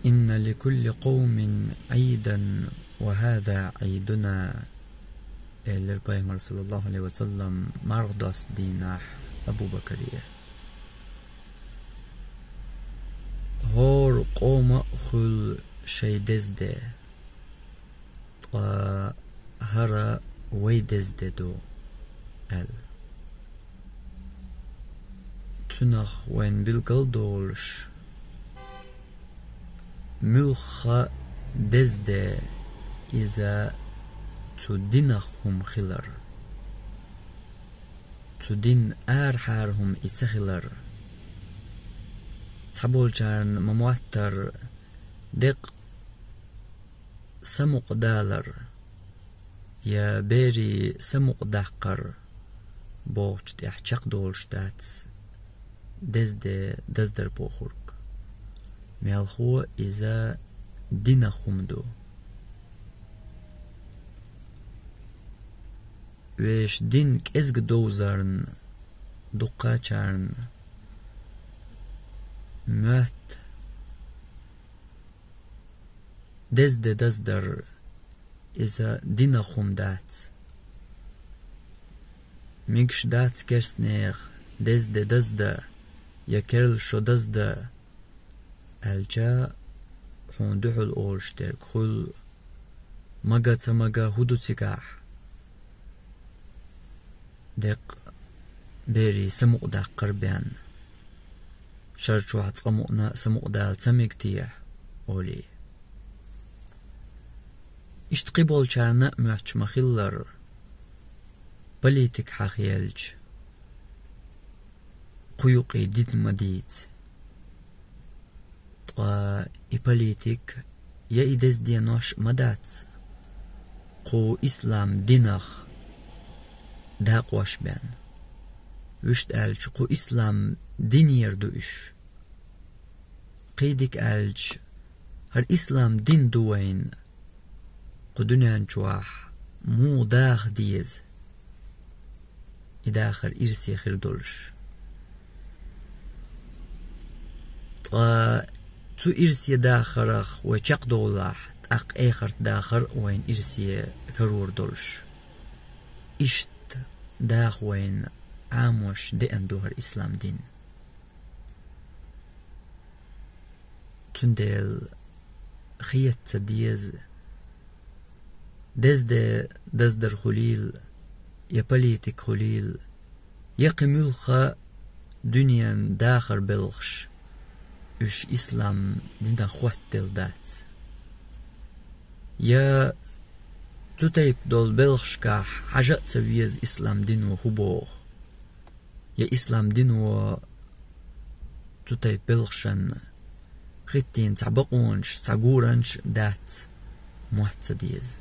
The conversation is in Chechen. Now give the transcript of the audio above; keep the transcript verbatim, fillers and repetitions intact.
إن لكل قوم عيدا وهذا عيدنا, элира пайхамар, саллаллаху алейхи ва саллам, марха доссача дийнахь Абу Бакаре: «ХӀора къоман а хуьлу шайн деза де, ткъа хӀара вайн деза де ду», — аьлла. Цунах вайна билгал долуш, муьлхха деза де иза цу динах хӀума хилар, цу динан арахьара хӀума и ца хилар. Цхьаболчарна ма-моттара, деккъа самукъадалар я берийн самукъадаккхар бохучу тӀехь чекхдолуш дац деза де даздар бохург. Мелхо иза динах хӀума ду. Вешан дин кӀезиг довзарна дуккхачарна моьтту деза де даздар иза динах хӀума дац. Мегаш дац керстанех деза де даздан я керла шо даздан, аьлча, хьуна дуьхьал олуш дерг хуьлу, мага ца мага хӀун ду цигахь? Деккъа берийн самукъадаккхар бен, шар чохь цкъа мукъана а самукъадала ца мега техьа, олий. Иштта кхиболчарна а моьттуш ма-хиллара, политика хьахаелча, кху юкъе дин ма дийца. Ткъа и политика я и деза денош а ма дац кху ислам динах дакъош бен. Вуьшта аьлча, кху ислам динера ду уьш. Кхин дика аьлча, хӀара ислам дин ду вайна кху дуьнен чохь муха даха деза, и дахар ирсе хир долуш. Ткъа цу ирсе дахарах вай чекхдовлахь, тӀаккха эхарт дахар а вайна ирсе карор долуш. Иштта даха вайна Ӏамош деана ду хӀара ислам дин. Цундела хета ца деза, деза де даздар хуьлийла, я политика хуьлийла, я кхин муьлхха дуьненан дахар белхаш, уьш ислам динах хӀоттаделла дац. Я цу тайпа долу белхашкахь хьажа а ца веза ислам дино хӀун боху. Я ислам дино цу тайпа белхашна хӀиттийна цхьа бакъонаш, цхьа гуранаш дац, мотт ца деза.